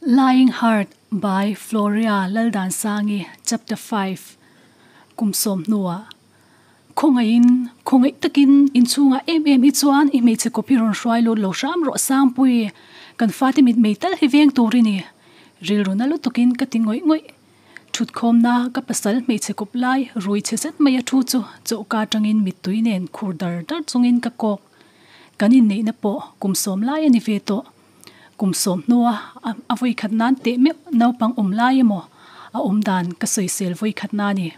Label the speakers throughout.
Speaker 1: Lying Heart by Floria Laldansangi Chapter 5 Kum sawm hnuah Khawngaihin, khawngaih takin inchhungah em em hi chuan i hmeichhe kawp hi rawn hruai lut lo hram rawh Sangpui, kan fate mitmei tal hi veng tur i ni. Rilru na lutukin ka ti ngawih ngawih. Thutkhawmna ka pasal hmeichhe kawp lai rui chhe zet mai a thu chu chawhka atangin mittui nen khur dar dar chungin ka kawk. Kan inneihna pawh kum sawm lai a ni ve tawh. Kum sawm hnua a vawi khat nan teh meuh naupang awm lai emaw a awm dan ka sawisel vawi khat na ni.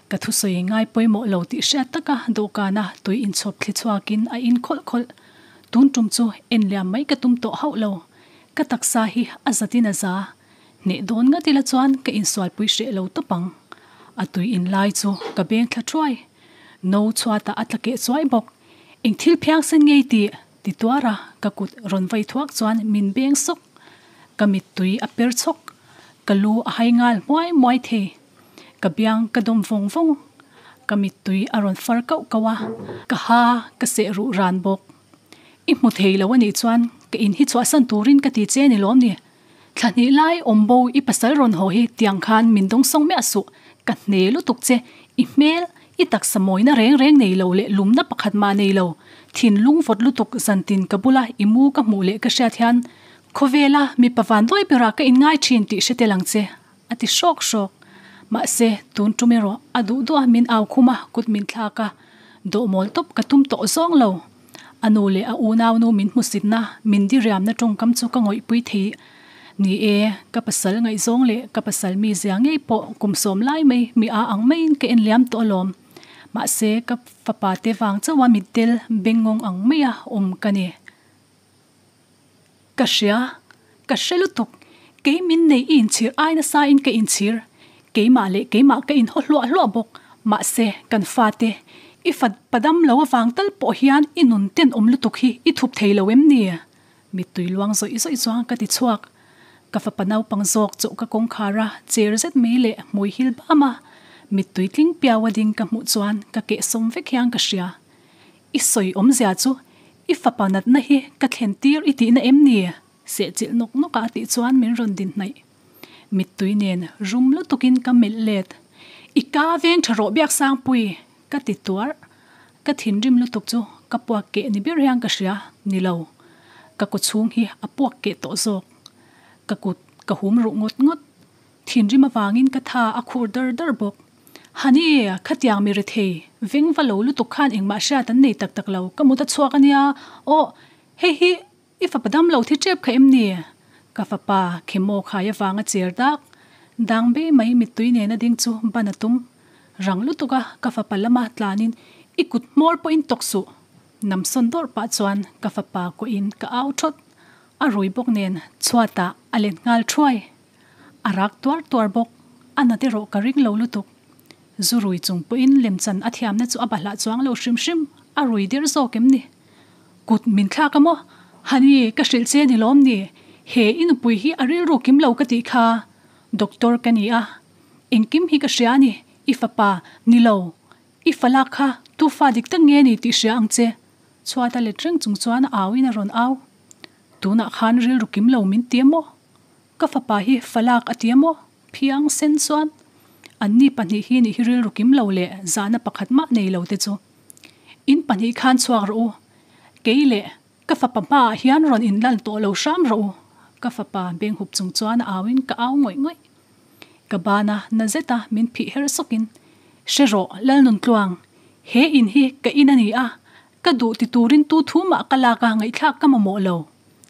Speaker 1: Ka thusawi ngai pawimawh lo tih hriat taka dawhkana tui inchhawp thli chhuakin a in khawlh khawlh. Tun tum chu en liam mai ka tum tawh hauh lo. Ka taksa hi a zatin a za. Hneh dawn ngat ila chuan ka insualpui hreh lo tawp ang. A tui in lai chu ka beng thla thuai. No chhuatah a tla keh chuai bawk. Eng thil phiangsen ngei tih? Ti tuar a, ka kut rawn vai thuak chuan min beng sawk. Ka mittui a per chhawk. Ka lu a hai nghal muai muai thei. Ka biang ka dawm vawng vawng. Ka mittui a rawn far kauh kauh a, ka ha ka seh ruh ran bawk. I hmu thei lo a nih chuan ka in hi chhuahsan turin ka ti che a ni lawm ni? Thla hnih lai awm bo i pasal rawn haw hi tiang khan min dawngsawng miah suh, ka hne lutuk che, i hmel, i taksa mawina reng reng nei lo leh lumna pakhat mah nei lo, thinlung vawt lutuk zantin ka bula i mu ka hmuh leh ka hriat hian khawvela mipa vanduai berah ka inngai thin tih hre tel ang che, a ti hrawk hrawk. Mahse, tun tum erawh a duh duh a min au khum a, kut min thlak a, dawhmawl tawp ka tum tawh zawng lo. A nu leh a unaunu min hmusitna, min diriamna tawngkam chu ka ngawihpui thei. Ni e, ka pasal ngaihzawng leh ka pasal mizia ngei pawh kum sawm lai mai mi a ang maiin ka enliam tawh alawm. Mahse, ka fapa te vang chauha mitdel bengngawng ang maia awm ka ni. Ka hria, ka hre lutuk. Kei min nei i inchhir ai nasa in ka inchhir. Keimah leh keimah ka inhaw hluah hluah bawk. Mahse, kan fate, i fat padam lo avang tal pawh hian i nun tenawm lutuk hi i thup thei lo em ni? Mittui luang zawih zawih chuan ka ti chhuak. Ka fapa naupang zawk chauh ka kawngkhar a, cher zet mai leh hmui hil bam a, mittui tling piau a ding ka hmuh chuan ka kehsawm vek hian ka hria. I sawi awmzia chu I fapa natna hi ka thlen tir i tihna em ni? Sehchilh nawk nawk a tih chuan min rawn din hnaih. Mittui nen rum lutukin ka melh let. I ka veng tha rawh Biaksangpui! Ka ti tuarh. Ka thinrim lutuk chu ka puak keh ni ber hian ka hria. Ni lo. Ka kaw chhung hi a puak keh tawh zawk. Ka kut ka hum ruh ngawt ngawt. Thinrim avangin ka tha a khur dar dar bawk. Hani, khatiang mi rethei, veng va lo lutuk khan engmah hriat an nei tak tak lo, ka mut a chhuak a nia, aw, hei hi i fapa dam lo thi tep kha em ni? Ka fapa khemaw khai avanga cher dak, dang bei mai mittui nena ding chu ban a tum. Rang lutuk a, ka fapa lama tlanin i kut hmawr pawhin tawk suh. Namsawn dawrh pah chuan ka fapa kawhin ka au thawt. A rui bawk nen chhuatah a let nghal thuai. A rak tuar tuar bawk, a nat erawh ka ring lo lutuk. Zu rui chung pawhin lemchan a thiamna chu a bahlah chuang lo hrim hrim, a rui der zawk em ni? Kut min thlak a maw? Hani, ka hrilh che ni lawm ni? He i nupui hi a rilru kim lo ka tih kha. Doctor ka ni a, engkim hi ka hria a ni, i fapa, ni lo, i falak kha tu fa dik tak nge ni tih hria ang che. Chhuat a let reng chung chuan a auin a rawn au. Tunah khan rilru kim lo min ti a maw? Ka fapa hi falak a ti maw? Phiang sen chuan anni pahnih hi nih hi rilru kim lo leh zahna pakhat mah nei lo te chu. In pahnih khan chhuak rawh u. Kei leh ka fapa hmaah hian rawn inlan tawh lo hram rawh u. Ka fapa beng hup chung chuan a auin ka au ngawih ngawih. Ka bana na zeta min phih her sawkin, Hre rawh Lalnuntluang, he in hi ka in a ni a, ka duh ti turin tu thu mah ka lak a ngaihthlak ka mamawh lo.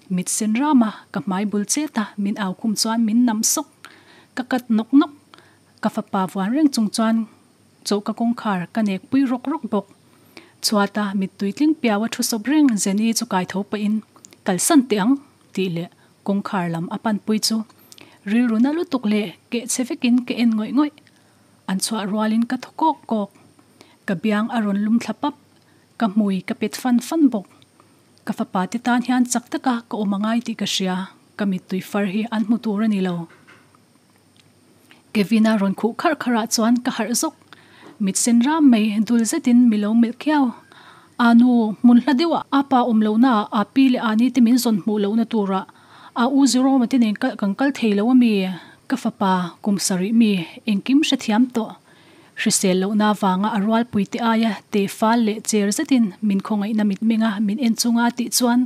Speaker 1: Mit sen ram a, ka hmai bul chet a, min au khum chuan min nam sawk. Ka kat nawk nawk. Ka fapa vuan reng chung chuan chawhka kawngkhar ka nek pui rawk rawk bawk. Chhuat a mittui tling piau a thu sawp reng Jenny chu kai tho pahin, Kalsan teh ang, tih leh kawngkhar lam a pan pui chu rilru na lutuk leh keh che vekin ka en ngawih ngawih. An chhuah rualin ka thaw kawk kawk. Ka biang a rawn lum thla pap. Ka hmui ka pet fan fan bawk. Ka fapa te tan hian chak taka ka awm angai tih ka hria, ka mittui far hi an hmu tur a ni lo. Kevin-a rawn khuh kharh kharh ah chuan ka harh zawk. Mit sen ram mai dul zetin mi lo melh khiau. Aa nu, hmun hla deuh ah a pa awm lohna ah aa pi leh aa ni te min zawn hmuh lohna turah A u Jerome-a te nen kan kal thei lo ami? Ka fapa kum sarih mi engkim hrethiam tawh. Hrisel lohna avanga a rualpui te aia te fal leh cher zetin min khawngaihna mitmenga min en chunga tih chuan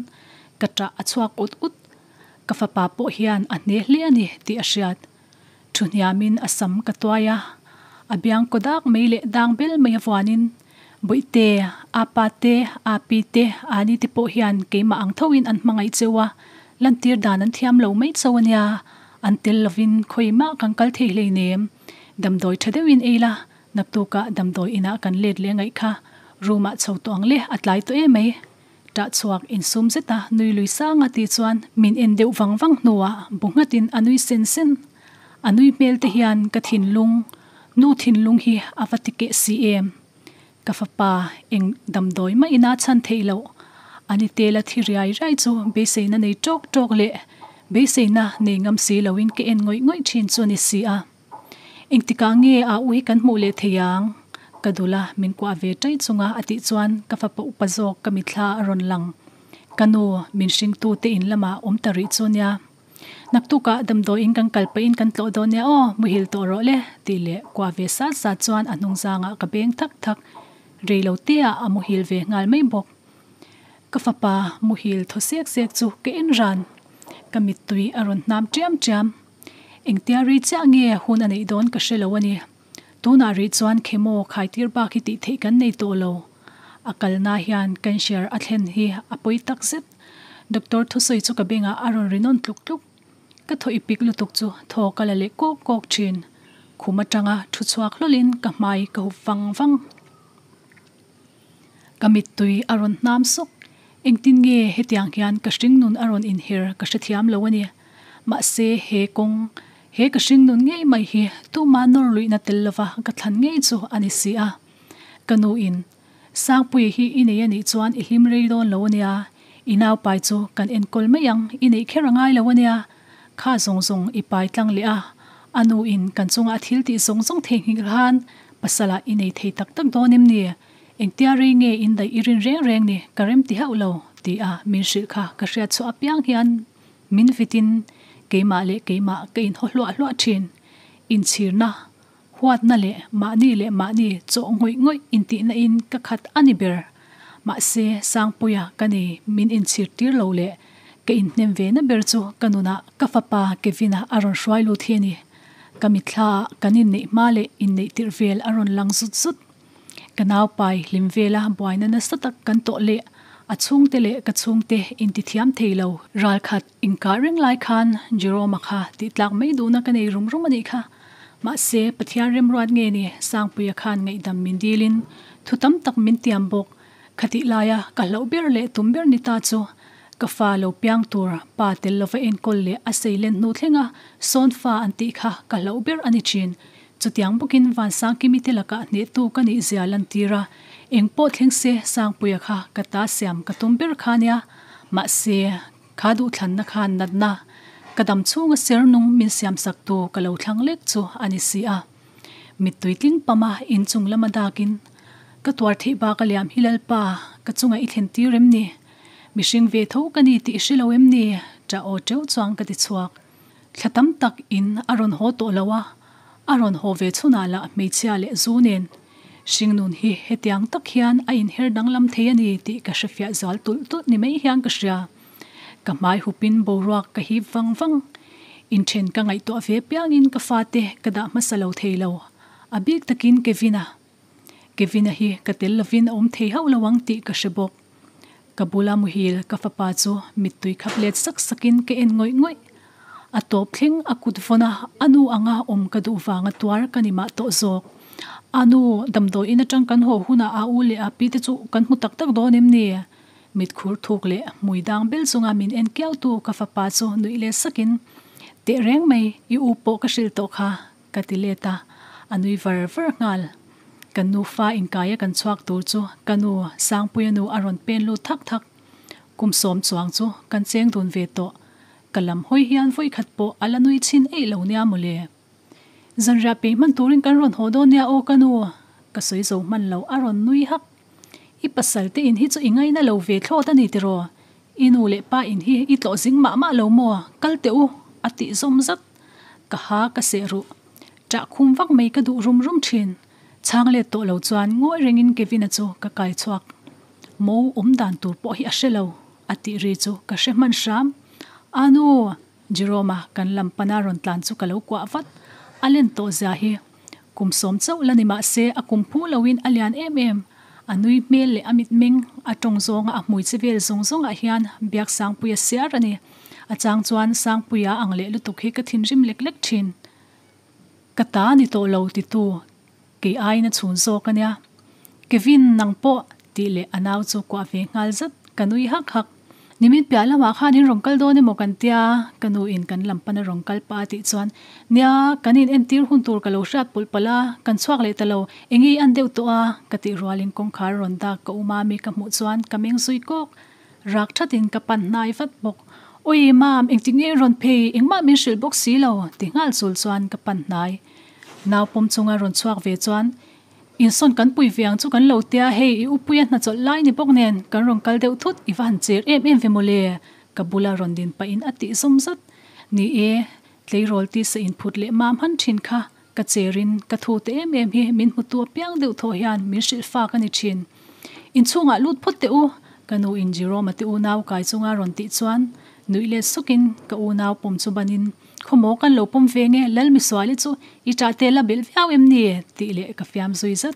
Speaker 1: ka ṭah a chhuak ut ut. Ka fapa pawh hian a hne hle a ni tih a hriat. Thu hniamin a sam ka tuai a, a biang kaw dak mai leh dang bel mai a vuanin, Bawihte, apa te, api te, ani te pawh hian keimah ang thoin an hmangaih cheu a, lantir dan an thiam lo mai chau a nia, an tel lovin khawimah kan kal thei hleinem, damdawi tha deuhin ei la, naktukah damdawi inah kan let leh ngaih kha, room ah chho tawh ang le, a tlai tawh emai. Ṭah chhuak insum zeta nui lui sang a tih chuan min en deuh vang vang hnuah bu nghatin a nui sen sen. A nui hmel te hian ka thinlung, nu thinlung hi a va ti keh si em. Ka fapa eng damdawi mah ina chhan theih loh. Ani tela thi riai riai chu beiseina nei ṭawk ṭawk leh beiseina nei ngam si loin ka en ngawih ngawih ṭhin chu a ni si a. Engtikah nge a ui kan hmuh leh thei ang? Ka dul a, min kuah ve ṭai chunga a tih chuan ka fapa upa zawk ka mithla a rawn lang. Ka nu, min hringtu te in lamah awm ta rih chu nia. Naktukah damdawiin kan kal pahin kan tlawh dawn nia aw, muhil tawh rawh le, tih leh kuah ve sat sat chuan a hnungzangah ka beng thak thak. Rei lo teah a muhil ve nghal mai bawk. Ka fapa muhil thaw sek sek chu ka en ran. Ka mittui a rawn hnam ṭiam ṭiam. Engtia rei chiah nge hun a neih dawn ka hre lo a ni. Tunah rih chuan chemo khaitir bak hi tih theih kan nei tawh lo. A kalna hian cancer a thlen hi a pawi tak zet. Doctor thusawi chu ka bengah a rawn ri nawn tluk tluk. Ka thaw i pik lutuk chu thaw ka la leh kawk kawk thin. Khum atanga thu chhuak hlawlhin ka hmai ka hup vang vang. Ka mittui a rawn hnam sawk. Engtin nge hetiang hian ka hringnun a rawn inher ka hrethiam lo a ni. Mahse he kawng, he ka hringnun ngei mai hi tuma nawr luihna tel lova ka thlan ngei chu a ni si a. Ka nu in, Sangpuia hi i nei a nih chuan i hlim rei dawn lo a nia, i naupai chu kan enkawl mai ang, i neih kher a ngai lo a nia. Kha zawng zawng i pai tlang leh a, a nu in kan chunga a thil tih zawng zawng theihnghilh khan pasala i nei thei tak tak dawn em ni? Engtia rei nge in daih i rin reng reng ni ka rem ti hauh lo ti a min hrilh kha ka hriat chhuah apiang hian min vitin keimah leh keimah ka inhaw hluah hluah thin. Inchhirna, huatna leh mahni leh mahni chawh ngawih ngawih intihna in ka khat a ni ber. Mahse, Sangpuia ka nei min inchhir tir lo leh ka inhnem ve na ber chu ka nunah ka fapa Kevin-a a rawn hruai lut hi a ni. Ka mitthla ah kan inneih hma leh inneih tirh vel a rawn lang zut zut. Ka naupai hlim vela buaina nasa tak kan tawh leh a chhungte leh ka chhungte intithiam thei lo. Ralkhat inkah reng lai khan Jerome-a kha tihtlak mai duhna ka nei rum rum a nih kha. Mahse, Pathian remruat nge ni Sangpuia khan ngaihdam min dilin thu tam tak min tiam bawk. Khatih laia ka hlauh ber leh tum ber ni ta chu ka fa lo piang tur pa tel lova enkawl leh a seilen hnu thlenga sawn fa an tih kha ka hlauh ber a ni thin. Chutiang bawkin Vansangkimi te lakah hnehtu ka nih zia lantir a, eng pawh thleng se Sangpuia kha ka ta siam ka tum ber kha nia. Mahse, kha duhthlanna khan natna ka dam chhunga ser nung min siamsak tu ka lo thlang lek chu a ni si a. Mittui tling pama inchung lama dakin, Ka tuar theih bak a liam hi Lalpa, ka chunga i thlen tir em ni? Mihring ve tho ka ni tih i hre lo em ni? Ṭah aw ṭeuh chuang ka ti chhuak. Thla tam tak in a rawn haw tawh lo a, a rawn haw ve chhunah lah hmeichhia leh zu nen hringnun hi hetiang tak hian a inher danglam thei a ni tih ka hrefiah zual tulh tulh ni mai hian ka hria. Ka hmai hupin boruak ka hip vang vang. Inthen ka ngaihtuah ve piangin ka fate ka dah hmasa lo thei lo, a bik takin Kevin-a. Kevin-a hi ka tel lovin a awm thei hauh lo ang tih ka hre bawk. Ka bula muhil ka fapa chu mittui khap let sak sakin ka en ngawih ngawih. A tawp thleng a kut vawn a, a nu anga awm ka duh vanga tuar ka ni mah tawh zawk. A nu, damdawi in atang kan haw hunah a u leh a pi te chu kan hmu tak tak dawn em ni? Mit khur thuk leh hmui dang bel chunga min en kiautu ka fapa chu nuih let sakin, Teh reng mai, i u pawh ka hrilh tawh kha, Ka ti let a, a nui var var nghal. Kan nufa inkaia kan chhuak tur chu ka nu Sangpuia nu a rawn pen lut thak thak. Kum sawm chuang chu kan cheng dun ve tawh. Ka lam hawi hian vawikhat pawh a la nui chhin eih lo nia mawle. Zanriah pei hman turin kan rawn haw dawn nia aw ka nu, ka sawi zo hman lo a rawn nui hak. I pasal te in hi chu i ngaina lo ve thlawt a ni tiraw? I nu leh pa in hi i tlawh zing mah mah lo maw? Kal teh u, a tih zawm zat. Ka ha ka seh ruh. Ṭah khum vak mai ka duh rum rum ṭhin. Chhang let tawh lo chuan ngawi rengin Kevin-a chu ka kai chhuak. Mo awm dan tur pawh hi a hre lo, a tih ri chu ka hre hman hram. A nu! Jerome-a kan lam pana rawn tlan chu ka lo kuah vat. A len tawh zia hi kum sawm chauh la ni mah se a kum phu loin a lian em em. A nui hmel leh a mitmeng, a tawng zawnga a hmui che vel zawng zawngah hian biak Sangpuia siar a ni. A chang chuan Sangpuia ang leh lutuk hi ka thinrim lek lek thin. Ka ta ni tawh lo titu kei aiin a chhun zawk a nia. Kevin, nang pawh tih leh a nau chu kuah ve nghal zat, ka nui hak hak. Nimin piah lamah khan in rawn kal dawn emaw kan tia, ka nu in kan lam pan a rawn kal pah a tih chuan, Nia, kan in entir hun tur ka lo hriat pawlh palh a, kan chhuak leh ta lo, enge i an deuh tawh a? ka tih rualin kawngkhar rawn dak ka um a mi ka hmuh chuan ka meng zui kawk. Rak thatin ka pan hnai vat bawk. Ui mam, engtik nge i rawn phei, engmah min hrilh bawk si lo, ti nghal chul chuan ka pan hnai. Nau pawm chunga rawn chhuak ve chuan, Insawn kan pui ve ang chu kan lo tia, hei i upuia hnachawlh lai ni bawk nen kan rawn kal deuh thut, i va han cher em em ve mawle, ka bula rawn din pahin a tih zawm zat. Ni e, tleirawl tisa inphut leh mam han thin kha ka cherin ka thu te em em hi min hmutu apiang deuh thaw hian min hrilh fak a ni thin. Inchhungah lut phawt teh u, ka nu in Jerome-a te unau kai chunga rawn tih chuan nuih let sukin ka unau pawm chu banin, Khawmaw kan lo pawm ve nge, Lal Misuali chu i ṭah te la belh viau em ni? tih leh ka fiam zui zat.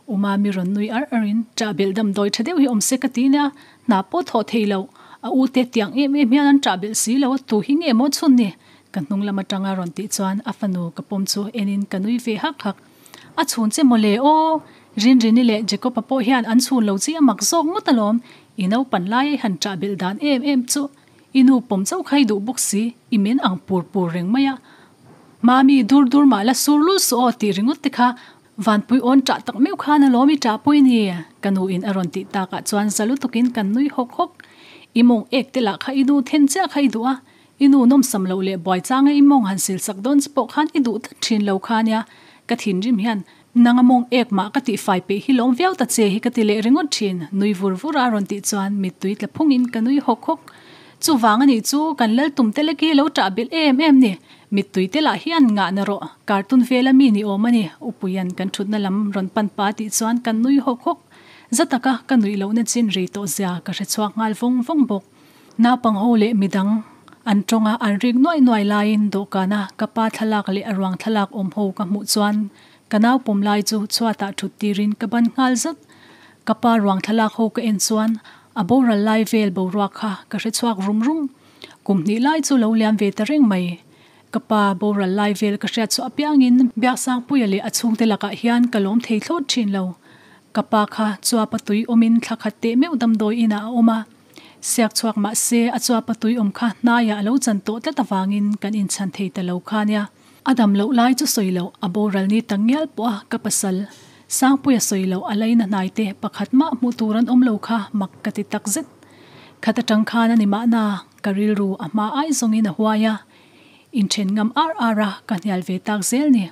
Speaker 1: U Mami rawn nui ar arin, Ṭah belh damdawi ṭha deuh hi awm se ka ti nia, hna pawh thawh thei lo, a u te tiang em em hian an ṭah belh si lo a, tu hi nge maw chhun ni? Ka hnung lam aṭanga rawn tih chuan a fanu ka pawm chu enin ka nui ve hak hak. A chhun che mawle aw! Rinrini leh Jacob-a pawh hian an chhun lo chi a mak zawk ngawt alawm, i naupan lai a i han ṭah belh dan em em chu. I nu pawm chauh kha i duh bawk si, i men ang pur pur reng mai a. Mami, dur dur mah la sur lul suh aw tih ringawt te kha Vanpui awn ṭah tak meuh khan alawm i ṭah pawh i ni, ka nu in a rawn tih takah chuan za lutukin kan nui hawk hawk. I mawng ek te lah kha i nu then chiah kha i duh a, i nu nawmsam loh leh buai changa i mawng han sil sak dawn che pawh khan i duh tlat ṭhin lo kha nia, ka thinrim hian Nanga mawng ek mah ka tih fai peih hi lawm viau ta che hi ka ti leh ringawt thin, nui vur vur a rawn tih chuan mittui tla phungin ka nui hawk hawk. Chuvang a nih chu kan lal tum te lek hi lo ṭah belh em em ni, mittui te lah hian ngah na rawh, cartoon vela mi ni awm a ni, Upuia'n kan ṭhutna lam rawn pan pa tih chuan kan nui hawk hawk. Za taka ka nuih lohna chin rei tawh zia ka hre chhuak nghal vawng vawng bawk. Naupang ho leh midang an tawnga an rik nuai nuai laiin dawhkana ka pa thlalak leh a ruang thlalak awm ho ka hmuh chuan ka nau pawm lai chu chhuatah thut tirin ka ban nghal zat. Ka pa ruang thlalak ho ka en chuan a boral lai vel boruak kha ka hre chhuak rum rum. Kum hnih lai chu lo liam ve ta reng mai. Ka pa boral lai vel ka hriat chhuah apiangin Biaksangpuia leh a chhungte lakah hian ka lawm thei thlawt thin lo. Ka pa kha chuapa tui awmin thla khat teh meuh damdawi inah a awm a. Siak chhuak mah se a chuapa tui awm kha hnaiah a lo chan tawh tlat avangin kan inchhan thei ta lo kha nia. A dam loh lai chu sawi loh a boral ni tak ngial pawh a ka pasal Sangpuia sawi loh a laina hnai te pakhat mah hmuh tur an awm lo kha mak ka ti tak zet. Khat atang khan a ni mahna ka rilru a hma ai zawngin a huai a, inthen ngam ar ar a ka hnial ve tak zel ni.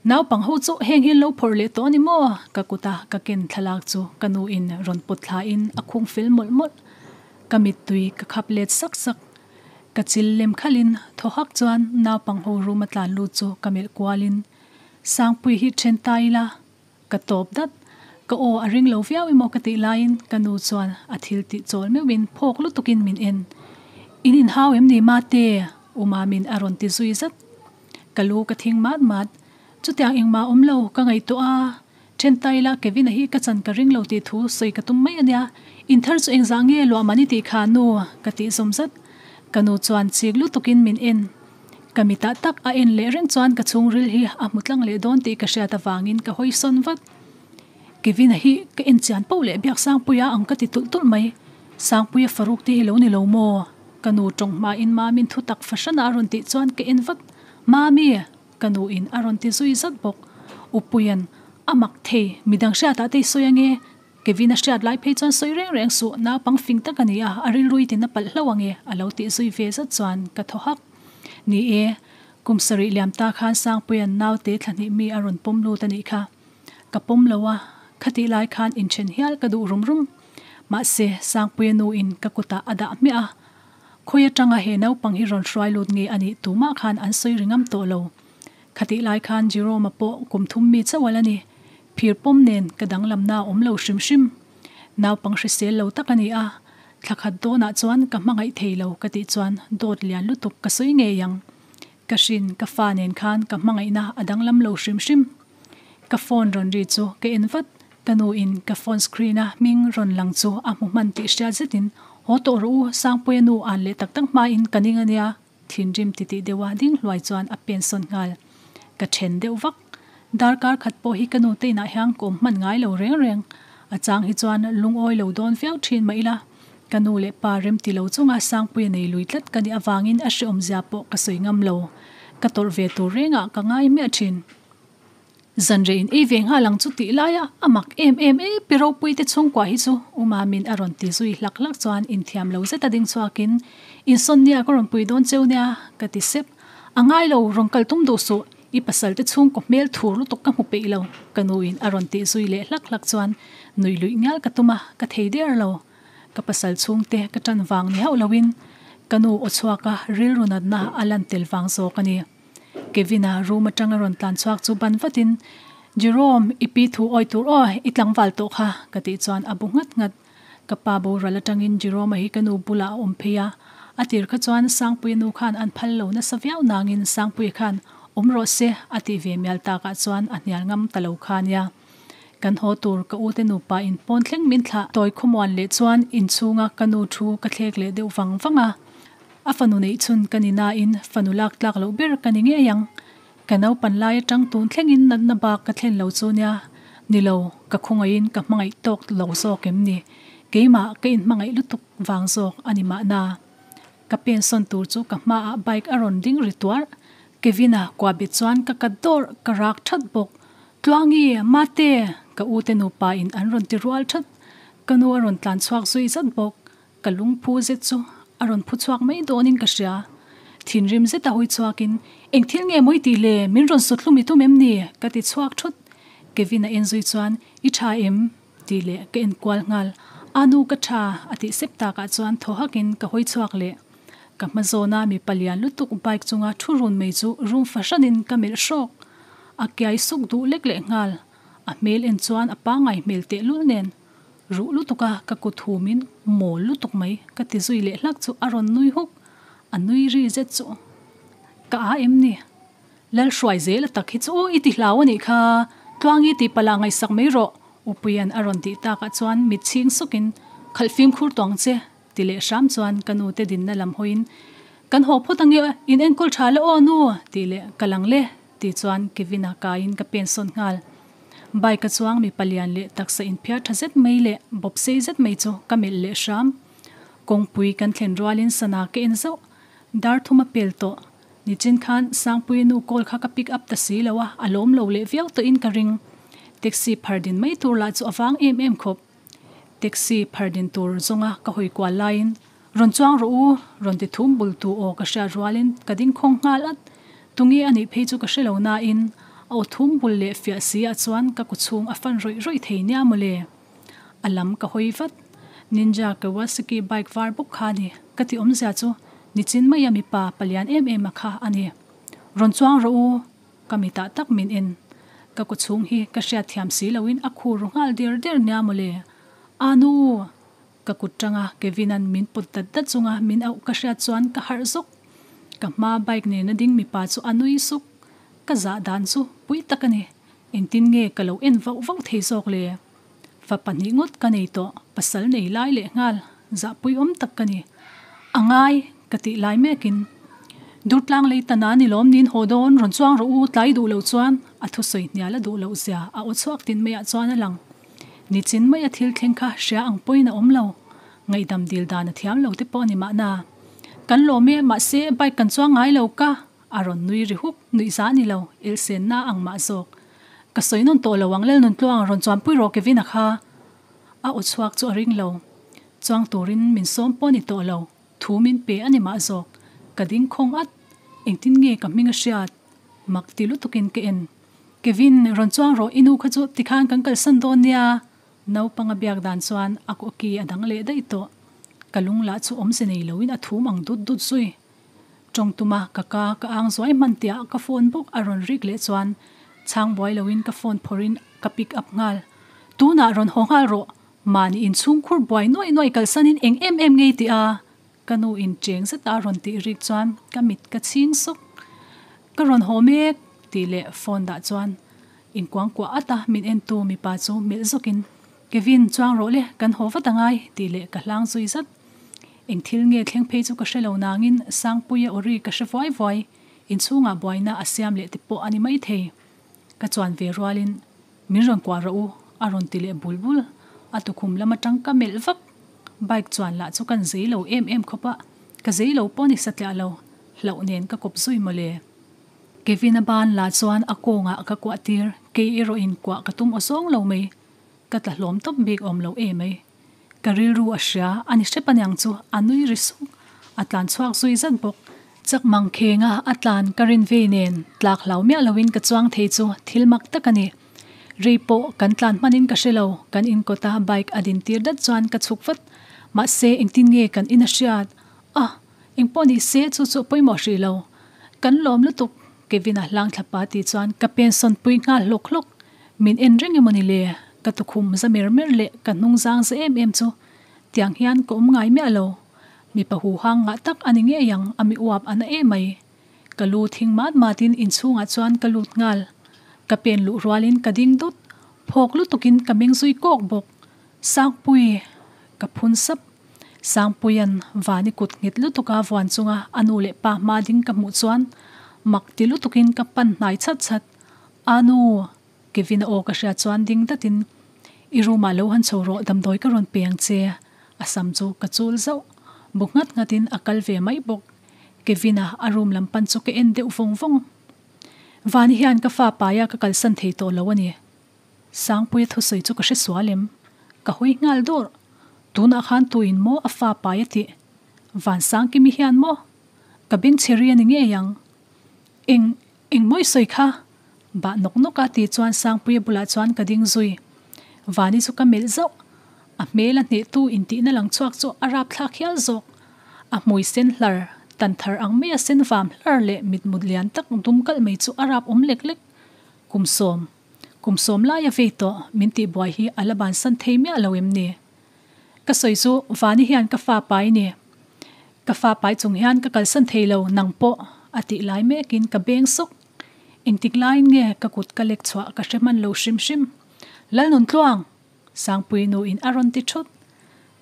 Speaker 1: Naupang ho chu heng hi lo phawrh leh tawh a ni maw? Ka kuta ka ken thlalak chu ka nu in rawn pawt thla in a khung fel mawlh mawlh. Ka mittui ka khap let sak sak. Ka chil lem khalh in thaw hak chuan naupang ho room a tlan lut chu ka melh kual in Sangpui hi then ta ila ka tawp dat. Ka aw a ring lo viau emaw ka tih laiin ka nu chuan a thil tih chawl meuh in phawk lutuk in min en. In inhau em ni mate? U Mamin a rawn ti zui zat. Ka lu ka thing mat mat. Chutiang engmah awm lo, ka ngaihtuah a. Then taila Kevin-a hi ka chan ka ring lo tih thu sawi ka tum mai a nia. Inthar chu engzah nge luah mah ni tih kha nu ka tih zawm zat. Ka nu chuan chik lutukin min en. Ka mitah tak a en leh reng chuan ka chhungril hi a hmu tlang leh dawn tih ka hriat avangin ka hawi sawn vat. Kevin-a hi ka en chian poh leh biak Sangpuia ang ka ti tulh tulh mai. Sangpuia Faruk te hi lo ni lo maw? Ka nu tawng hmain Mamin thu tak fahran a rawn tih chuan ka en vat. Mami! Ka nu in a rawn ti zui zat bawk. Upuia'n a mak thei, midang hriatah te i sawi ange. Kevin a hriat lai phei chuan sawi reng reng suh, naupang fing tak a ni a, a rilru i tin a palh hlauh ange a lo tih zui ve zat chuan ka thaw hak. Ni e, kum sarih liam ta khan Sangpuia'n naute thlahnih mi a rawn pawm lut a nih kha. Ka pawm lo a, khatih lai khan inthen hial ka duh rum rum. Mahse, Sangpuia nu in ka kutah a dah hmiah a. Khawi atanga he naupang hi rawn hruai lut nge a nih tumah khan an sawi ri ngam tawh lo. Khatih lai khan Jerome-a pawh kum thum mi chauh a la ni. Phir pawm nen ka danglamna a awm lo hrim hrim. Naupang hrisel lo tak a ni a, thla khat dawnah chuan ka hmangaih thei lo ka tih chuan dawt lian lutuk ka sawi ngei ang. Ka hrin ka fa nen khan ka hmangaihna a danglam lo hrim hrim. Ka phone rawn ri chu ka en vat, ka nu in ka phone screen a hming rawn lang chu a hmu hman tih hriat zetin, Haw tawh rawh u, Sangpuia nu an leh tak tak hmain ka ning a nia, thinrim titih deuha ding hluai chuan a pen sawn nghal. Ka then deuh vak. Darkar khat pawh hi ka nu te inah hian ka awm hman ngai lo reng reng. A chang hi chuan lungawi lo dawn viau thin mah ila, ka nu leh pa remti lo chunga Sangpuia nei lui tlat ka nih avangin a hrehawmzia pawh ka sawi ngam lo. Ka tawrh ve tur rengah ka ngai miah thin. Zanreh in ei ve nghal ang chu tih laia a mak em em e pi ropui te chhungkua hi chu U Mamin a rawn ti zui hlak hlak chuan inthiam lo zeta ding chhuakin insawn nia ka rawn pui dawn cheu nia ka ti sep. A ngai lo rawn kal tum duh suh i pasal te chhungkaw hmel thur lutuk ka hmu peih lo ka nu in a rawn tih zui leh hlak hlak chuan nuih luih ngial ka tum a ka thei der lo. Ka pasal chhungte ka tan vang ni hauh loin ka nu aw chhuaka rilru natna a lan tel vang zawk a ni. Kevin-a room atanga rawn tlan chhuak chu ban vatin, Jerome, i pi thu awi tur aw, i tlangval tawh kha, ka tih chuan a bu nghat nghat. Ka pa boral atangin Jerome-a hi ka nu bulah a awm phei a, a tir kha chuan Sangpuia nu khan an phal lo nasa viau nangin Sangpuia khan awm rawh se a tih ve mial takah chuan a hnial ngam ta lo kha nia. Kan haw tur ka ute nupa in pawn thleng min thlah tawi khawmuan leh chuan inchhunga ka nu thu ka thlek leh deuh vang vang a. A fanu neih chhun ka ni nain fanu lak tlak loh ber ka ni ngei ang. Ka naupan lai atang tun thlengin natna bak ka thlen lo chu nia. Ni lo, ka khawngaihin ka hmangaih tawk lo zawk em ni? Keimah ka inhmangaih lutuk vang zawk a ni mahna. Ka pensawn tur chu ka hmaah bike a rawn ding ri tuarh. Kevin-a kua bet chuan ka kat dawrh, ka rak that bawk. Tluangi, Mate! Ka ute nupa in an rawn ti rual that. Ka nu a rawn tlan chhuak zui zat bawk. Ka lungphu zet chu a rawn phu chhuak mai dawnin ka hria. Thinrim zeta hawi chhuakin, Eng thil nge mawi tih le, min rawn sut hlum i tum em ni? ka ti chhuak thut. Kevin a en zui chuan, I tha em? tih leh ka en kual nghal. A nu ka tha a tih sep takah chuan thaw hakin ka hawi chhuak leh. Ka hma zawna mipa lian lutuk bike chunga thu run mai chu rum fahranin ka melh hrawk. A kiai suk duh lek leh nghal. A hmel en chuan a pangai hmel tehlul nen. Ruh lutuk a ka kut humin mawl lutuk mai ka ti zui leh hlak chu a rawn nui huk, a nui ri zet chu ka a em ni? Lal hruai zel a tak hi chu i ti hlau a nih kha, Tluangi tih pala ngaihsak mai rawh Upuia'n a rawn tih takah chuan mit chhing sukin khalh fimkhur tawh ang che ti leh hram chuan ka nu te dinna lam hawiin kan haw phawt ange in enkawl tha la aw nu tih leh ka lang le tih chuan Kevin-a kaiin ka pen sawn nghal. Bike a chuang mipa lian leh taksa inphiar tha zet mai leh bawp sei zet mai chu ka melh leh hram. Kawngpui kan thlen rualin sana ka en zauh. Dar thum a pel tawh. Nichin khan Sangpuii nu call kha ka pick up ta si lo a, a lawm lo leh viau tawhin ka ring. Taxi phar din mai tur lah chu a vang em em khawp. Taxi phar din tur zawnga ka hawi kual laiin, Rawn chuang rawh u, rawn ti thum bul tu aw ka hriat rualin ka ding khawng nghal at. Tunge a nih phei chu ka hre lo nain, a aw thum bul leh fiah si ah chuan ka ku chhung a fan rawih rawih thei nia mawle. A lam ka hawi vat. Ninja Kawasaki bike var bawk kha a ni. Ka ti awmzia chu nichin maia mipa palian em em a kha a ni. Rawn chuang rawh u, ka mitah tak min en. Ka ku chhung hi ka hriat thiam si loin a khur ru nghal der der nia mawle. A nu! Ka kut tanga Kevin-a'n min pawt dat dat chunga min auh ka hriat chuan ka harh zawk. Ka hma bike nena ding mipa chu a nui suk. Ka zah dan chu pui tak a ni. Engtin nge ka lo en vauh vauh thei zawk le? Fa pahnih ngawt ka nei tawh, pasal nei lai leh nghal, zahpui awm tak ka ni. A ngai, ka tih lai mekin. Durtlang lei ta na ni lawm niin haw dawn, rawn chuang rawh u, tlai duh lo chuan a thusawi hnial a duh loh zia a aw chhuak tin maiah chuan a lang. Nichin mai a thil thleng kha hria ang pawhin a awm lo. Ngaihdam dil dan a thiam lo te pawh a ni mahna. Kan lawm e, mahse bike kan chuang ngai lo ka, a rawn nui ri huk, nuih zah ni lo, elsenna ang mah zawk. Ka sawi nawn tawh lo ang Lalnuntluang rawn chuanpui rawh Kevin-a kha. A aw chhuak chu a ring lo. Chuang turin min sawm pawh a ni tawh lo, thu min pe a ni mah zawk. Ka ding khawng at, engtin nge ka hming a hriat? Mak ti lutukin ka en. Kevin, rawn chuang rawh, i nu kha chu tikhan kan kalsan dawn nia. Naupang a biak dan chuan a aw ki a dang leh daih tawh. Ka lung lah chu awmze nei loin a thum ang dut dut zui. Tawng tuma ka ka ka ang zuai hman tiah ka phone bawk a rawn rik leh chuan chhang buai loin ka phone phawrhin ka pick up nghal. Tunah rawn haw nghal rawh, mahni inchhungkhur buai nuaih nuaih kalsanin eng em em ngei tih a Ka nu in cheng zeta a rawn tih rik chuan ka mit ka chhing sawk. Ka rawn haw mek tih leh phone dah chuan inkuang kuah at a min entu mipa chu melh zawkin Kevin chuang rawh le kan haw vat angai tih leh ka hlang zui zat. Eng thil nge thleng phei chu ka hre lo nangin Sangpuia aw ri ka hre vuai vuai, inchhungah buaina a siam leh te pawh a ni maithei. Ka chuan ve rualin Min rawn kuah rawh u, a rawn ti leh bul bul. A tukhum lam atang ka melh vak. Bike chuan lah chu kan zei lo em em khawp a, ka zei lo pawh ni satliah lo, hlauh nen ka kawp zui mawle. Kevin-a ban lah chuan a kawngah ka kuah tir, kei erawh in kuah ka tum awzawng lo mai. Ka tla hlawm tawp bik awm lo e mai. Ka rilru a hria, a ni hrep aniang chu, a nui ri suk. A tlan chhuak zui zat bawk. Chak mang khenga a tlan ka rin vei nen tlak hlau miah loin ka chuang thei chu thil mak tak a ni. Rei pawh kan tlan hmanin ka hre lo, kan inkawta bike a din tir dat chuan ka chhuk vat. Mahse engtin nge kan in a hriat? A, engpawh ni se chu chu a pawimawh hrih lo. Kan lawm lutuk, Kevin-a hlang thla pa tih chuan ka pensawn pui nghal hlawk hlawk. Min en reng emaw ni le? Ka tukhum za mer mer leh ka hnung zang za em em chu tiang hian ka awm ngai miah lo. Mipa huhang ngah tak a ni ngei ang, a mi uap a na em mai. Ka lu thing mat matin inchhungah chuan ka lut nghal. Ka pen luh rualin ka ding dut, phawk lutukin ka meng zui kawk bawk. Sangpui! Ka phun sap. Sangpuia'n Vani kut nghet lutuka vuan chunga a nu leh pa hma ding ka hmuh chuan mak ti lutukin ka pan hnai chhat chhat. A nu! Kevin-a aw ka hria chuan ding datin, I room-ah lo han chho rawh, damdawi ka rawn pe ang che. A sam chu ka chul zauh. Bu nghat nghatin a kal ve mai bawk. Kevin-a a room lam pan chu ka en deuh vawng vawng. Vani hian ka fa paia ka kalsan thei tawh lo a ni. Sangpuia thusawi chu ka hre sual em? Ka hawi nghal dawr. Tunah khan tuin maw a fa pai a tih? Van Sangkimi hian maw? Ka bengchhe ri a ni ngei ang. Eng, eng maw i sawi kha? Bah nawk nawk a tih chuan Sangpuia bulah chuan ka ding zui. Vani chu ka melh zauh. A hmel a hnehtu intihna lang chhuak chu a rapthlak hial zawk. A hmui sen hlar, tan thar ang maia sen vam hlar leh mitmut lian tak dum kalh mai chu a rap awm lek lek. Kum sawm, kum sawm laia vei tawh min tihbuai hi a la bansan thei miah lo em ni? Ka sawi chu Vani hian ka fa pai ni. Ka fa pai chung hian ka kalsan thei lo nang pawh a tih lai mekin ka beng sawk. Engtik laiin nge ka kut ka lek chhuah ka hre hman lo hrim hrim. Lalnuntluang! Sangpui nu in a rawn ti thut.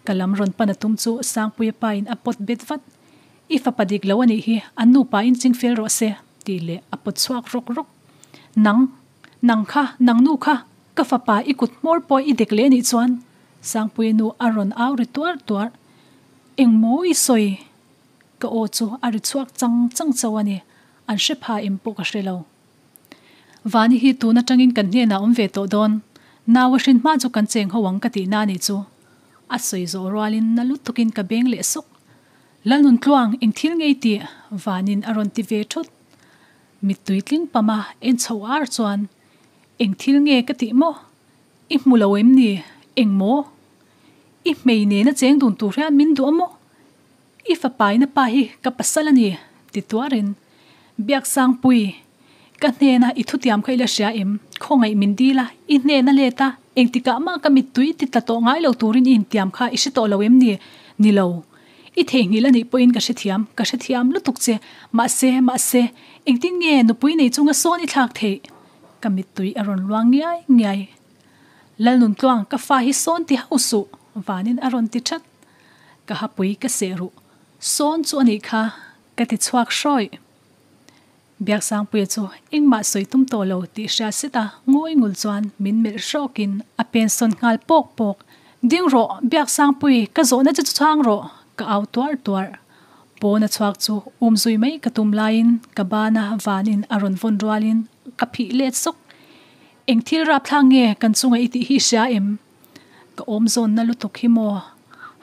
Speaker 1: Ka lam rawn pan a tum chu Sangpuia pa in a pawt bet vat. I fapa dik lo a nih hi, an nupa in ching fel rawh se tih leh a pawt chhuak rawk rawk. Nang, nang kha, nang nu kha, ka fapa i kut hmawr pawh i dek leh a nih chuan Sangpuia nu a rawn au ri tuar tuar. Engmaw i sawi? Ka aw chu a ri chhuak chang chang chauh a ni, an hre pha em pawh ka hre lo. Vani hi tun atangin kan hnenah awm ve tawh dawn, nau a hrin hma chu kan cheng ho ang ka tihna a nih chu. A sawi zawh rualin na lutukin ka beng leh sawk. Lalnuntluang, eng thil ngei tih? Vanin a rawn ti ve thut. Mittui tling pama en chho ar chuan, Eng thil nge ka tih maw? I hmu lo em ni? Eng maw? I hmei nena cheng dun tur hian min duh a maw? I fapaina pa hi ka pasal a ni, ti tuarin Biaksangpui, ka hnena i thutiam kha i la hria em? Khawngaih min dil a, i hnena let a, engtikah mah ka mittui ti tla tawh ngai lo turin i intiam kha i hre tawh lo em ni? Ni lo. I theihnghilh a nih pawhin ka hrethiam, ka hrethiam lutuk che. Mahse, mahse, engtin nge nupui nei chunga sawn i thlak theih? Ka mittui a rawn luang ngiai ngiai. Lalnuntluang, ka fa hi sawn ti hauh suh, vanin a rawn ti that. Ka hapui ka seh ruh. Sawn chu a nih kha, ka ti chhuak hrawih. Biaksangpuia chu engmah sawi tum tawh lo tih hria set a, ngawi ngul chuan min melh hrawkin a pen sawn nghal pawk pawk. Ding rawh, Biaksangpui, ka zawhna che chu chhang rawh, ka au tuar tuar. Pawn a chhuak chu um zui mai ka tum laiin ka bana vanin a rawn vawn rualin ka phih let sawk. Eng thil rapthlak nge kan chunga i tih hi i hria em? Ka awm zawnna lutuk hi maw?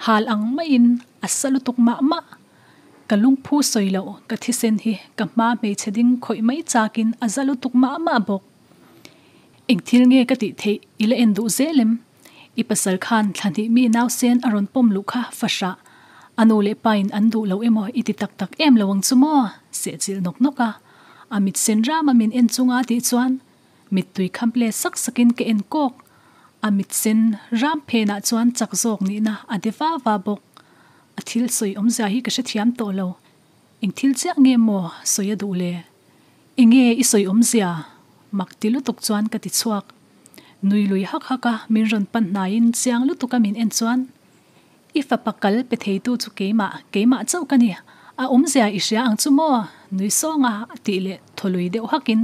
Speaker 1: Hal ang maiin a sa lutuk mah mah. Ka lungphu sawi loh ka thisen hi ka hma hmeichhe ding khawih mai chakin a za lutuk mah mah bawk. Eng thil nge ka tih theih i la en duh zel em? I pasal khan thla hnih mi nausen a rawn pawm luh kha fahrah a nu leh pain an duh lo emaw i ti tak tak em lo ang chu maw? Sehchilh nawk nawk a, a mit sen ram a min en chunga tih chuan mittui khample sak sakin ka en kawk. A mit sen ram phenah chuan chak zawk nihna a de va va bawk. A thil sawi awmzia hi ka hrethiam tawh lo. Eng thil chiah nge maw sawi a duh le? Enge i sawi awmzia? Mak ti lutuk chuan ka ti chhuak. Nui lui hak hak a min rawn pan hnaiin chiang lutuk a min en chuan, I fapa kal pe theitu chu keimah, keimah chauh ka ni. A awmzia i hria ang chu maw? Nui sawng a tih leh thaw lui deuh hakin,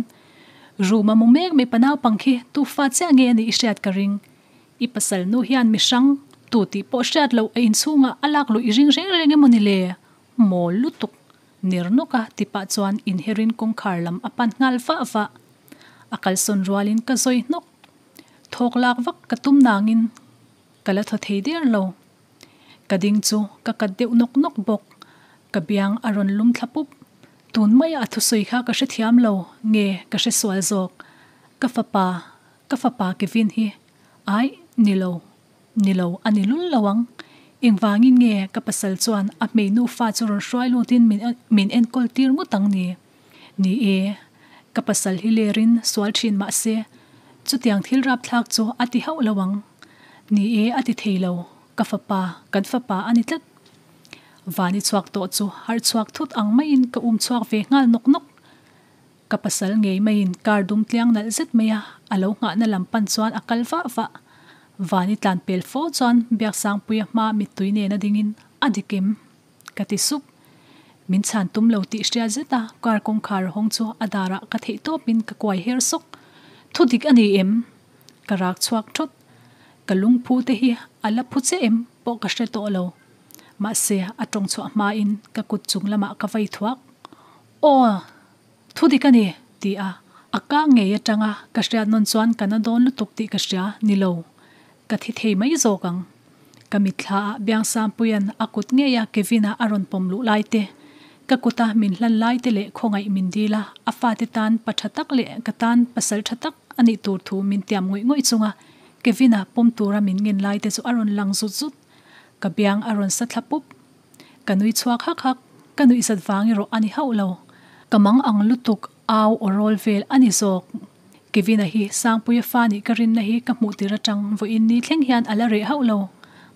Speaker 1: Room a mu mek mipa naupang khi tu fa chiah nge a nih i hriat ka ring. I pasal nu hian mihrang tu tih pawh hriat loh a inchhungah a lak luh i ring reng reng emaw ni le? Mawl lutuk ner nawk a ti pah chuan inherin kawngkhar lam a pan nghal vah vah. A kalsawn rualin ka zawi hnawk. Thawk lak vak ka tum nangin ka la thaw thei der lo. Ka ding chu ka kat deuh nawk nawk bawk. Ka biang a rawn lum thla pup. Tun maia a thusawi kha ka hrethiam lo nge ka hresual zawk. Ka fapa, ka fapa Kevin hi aih ni lo. Ni lo, a ni lul lo ang. Engvangin nge ka pasal chuan a hmei nufa chu rawn hruai lutin min min enkawl tir ngawt ang ni? Ni e, ka pasal hi lerin sual thin mah se, chutiang thil rapthlak chu a ti hauh lo ang. Ni e, a ti thei lo, ka fapa, kan fapa a ni tlat. Van i chhuak tawh chu harh chhuak thut ang maiin ka um chhuak ve nghal nawk nawk. Ka pasal ngei maiin car dum tliang nalh zet mai a, a lo nghahna lam pan chuan a kal vah vah. Vani tlan pel fo chuan Biaksangpuia hma mittui nena dingin a dik em? Ka ti sup. Min chhan tum lo tih hriat zet a car kawngkhar hawng chu a darah ka theih tawpin ka kuai her sawk. Thu dik a ni em? Ka rak chhuak thawt. Ka lungphu te hi a la phu che em pawh ka hre tawh lo. Mahse a tawng chhuah hmain ka kut chung lamah ka vei thuak. Aw! Thu dik a ni, ti a, a ka ngei atanga ka hriat nawn chuan ka na dawn lutuk tih ka hria, ni lo, ka thi thei mai zawk ang. Ka mitthla ah Biangsangpuia'n a kut ngeia Kevin-a a rawn pawm luh lai te, ka kuta min hlan lai te leh khawngaih min dil a, a fate tan pa tha tak leh ka tan pasal tha tak a nih tur thu min tiam ngawih ngawih chunga Kevin-a pawm tura min ngen lai te chu a rawn lang zut zut. Ka biang a rawn sa thla pup. Ka nui chhuak hak hak, ka nuih zat vang erawh a ni hauh lo. Ka mang ang lutuk au aw rawl vel a ni zawk. Kevin-a hi Sangpuia fa nih ka rinna hi ka hmuh tir atang vawiin ni thleng hian a la reh hauh lo.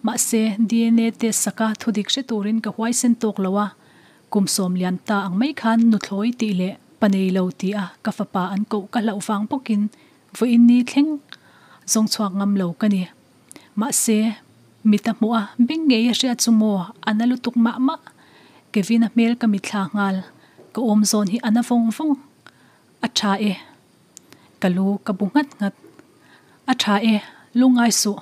Speaker 1: Mahse, DNA test saka thudik hre turin ka huaisen tawk lo a, kum sawm lian ta ang mai khan nuthlawi tih leh pa nei lo ti a ka fapa an koh ka hlauh vang bawkin vawiin ni thleng zawng chhuak ngam lo ka ni. Mahse, mit a hmuh a, beng ngei a hriat chu maw, a na lutuk mah mah. Kevin-a hmel ka mitthla nghal, ka awm zawn hi a na vawng vawng. A tha e. Ka lu ka bu nghat nghat. A tha e, lungngai suh.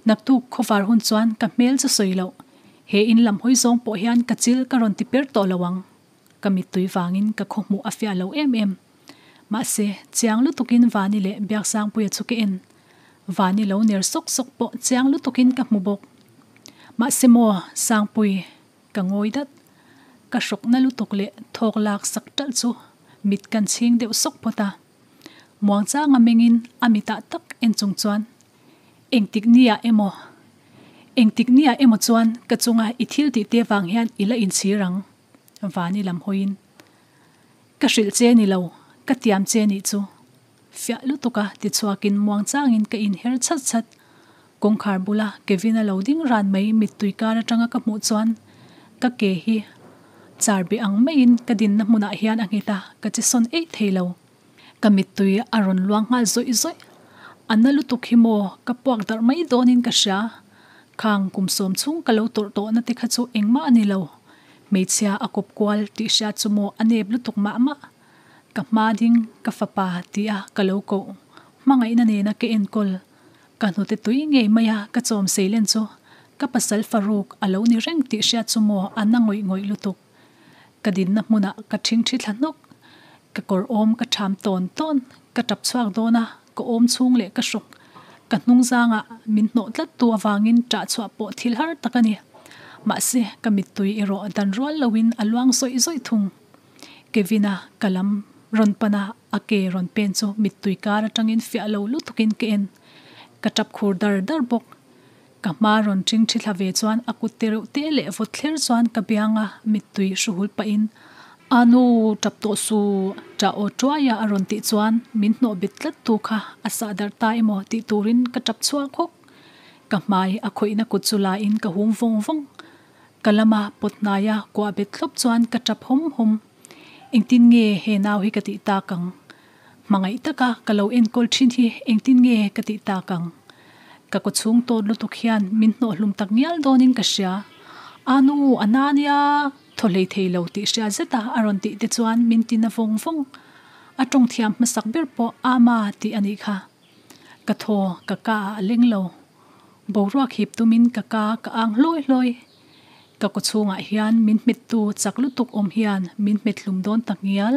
Speaker 1: Naktuk khawvar hun chuan ka hmel chu sawi loh. He in lam hawi zawng pawh hian ka chil ka rawn ti per tawh lo ang. Ka mittui vangin ka khawhmuh a fiah lo em em. Mahse, chiang lutukin Vani leh Biaksangpuia chu ka en. Vani lo ner sawk sawk pawh chiang lutukin ka hmu bawk. Mahse maw, Sangpui, ka ngawi dat. Ka hrawkna lutuk leh thawk lak sak ṭalh chu mit kan chhing deuh sawk phawt a. Muangchanga mengin a mitah tak en chung chuan, Engtik nia emaw, engtik nia emaw chuan ka chunga i thil tih te vang hian i la inchhir ang, Vani lam hawiin. Ka hrilh che ni lo, ka tiam che nih chu. Fiah lutuk a ti chhuakin muangchangin ka inher chhat chhat. Kawngkhar bula Kevin-a lo ding ran mai mittui kar atanga ka hmuh chuan ka ke hi char beh ang maiin ka dinna hmunah hian a nghet a, ka che sawn eih thei lo. Ka mittui a rawn luang nghal zawih zawih. A na lutuk hi maw ka puak darh mai dawnin ka hria. Khang kum sawm chhung ka lo tawrh tawhna te kha chu engmah a ni lo. Hmeichhia a kawp kual tih hriat chu maw a nep lutuk mah mah. Ka hma ding ka fapa ti a ka lo koh. Hmangaihna nena ka enkawl. Ka hnute tui ngei mai a ka chawm seilen chu ka pasal faruk a lo ni reng tih hriat chu maw a na ngawih ngawih lutuk. Ka dinna hmunah ka ṭhingṭhi thla hnawk. Ka kawr awm ka ṭham tawn tawn. Ka ṭap chhuak dawn a, ka awm chhung leh ka hrawk. Ka hnung zangah min hnawh tlat tu avangin ṭah chhuah pawh thil har tak a ni. Mahse, ka mittui erawh dan rual loin a luang zawih zawih thung. Kevin-a ka lam rawn pan a, a ke rawn pen chu mittui kar atangin fiah lo lutukin ka en. Ka tap khur dar dar bawk. Ka hma rawn ṭing ṭhi thla ve chuan a kut te reuh te leh vawt thler chuan ka bianga mittui hru hul pahin, A nu, ṭap tawh suh, ṭah aw ṭuaia a rawn tih chuan min hnawh bet tlat tu kha a sah darh ta emaw tih turin ka ṭap chhuak hawk. Ka hmai a khawihna kut chu lain ka hum vawng vawng. Ka lama pawt hnaia kuah bet thlawp chuan ka ṭap hawm hawm. Engtin nge he nau hi ka tih tak ang? Hmangaih taka ka lo enkawl thin hi engtin nge ka tih tak ang? Ka kawchhung tawt lutuk hian min hnawhhlum tak ngial dawnin ka hria. A nu, a na nia! Thaw hlei thei lo tih hria zeta a rawn tih te chuan min ti na vawng vawng. A tawng thiam hmasak ber pawh Ama tih a nih kha. Ka thaw, ka ka ah a leng lo. Boruak hip tumin ka ka ka ang hlawi hlawi. Ka kawchhungah hian min hmettu chak lutuk awm hian min hmet hlum dawn tak ngial.